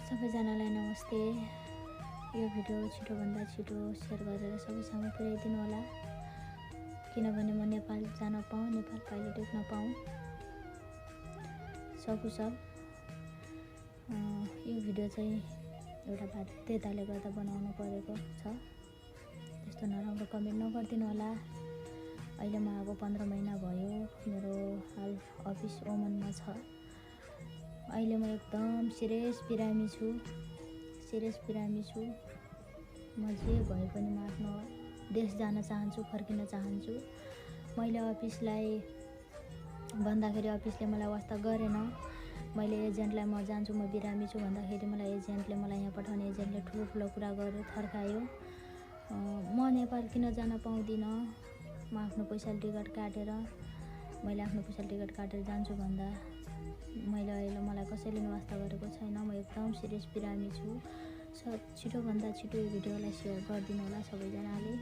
सबैजनालाई नमस्ते। यो भिडियो छिटोभन्दा छिटो सेयर गरेर सबैसँग पुर्याइदिनु होला, किनभने म नेपाल जान पाऊँ, नेपाल पाइलट देख्न पाऊँ। सकुशल यो भिडियो चाहिँ एउटा बाध्यताले गर्दा बनाउनु परेको छ। त्यस्तो नराम्रो कमेन्ट नगरिदिनु होला। अहिले म आएको 15 महिना भयो। मेरो हाल अफिस ओमनमा छ। अहिले म एकदम सिरियस बिरामी छु। म जे भए पनि म आफ्नो देश जान चाहन्छु, फर्किन चाहन्छु। मैले अफिसलाई भन्दाखेरि अफिसले मलाई वास्ता गरेन। मैले एजेन्टलाई म जान्छु, म बिरामी छु भन्दाखेरि मलाई एजेन्टले मलाई यहाँ पठाउने एजेन्टले ठुलो कुरा गर्यो, थर्कायो। म नेपाल किन जान पाउँदिनँ? म आफ्नो पैसाले टिकट काटेर जान्छु भन्दा अहिले मलाई कसैले नि वास्ता गरेको छैन। म एकदम सिरियस बिरामी छु। छिटोभन्दा छिटो यो भिडियोलाई सेयर गरिदिनु होला सबैजनाले।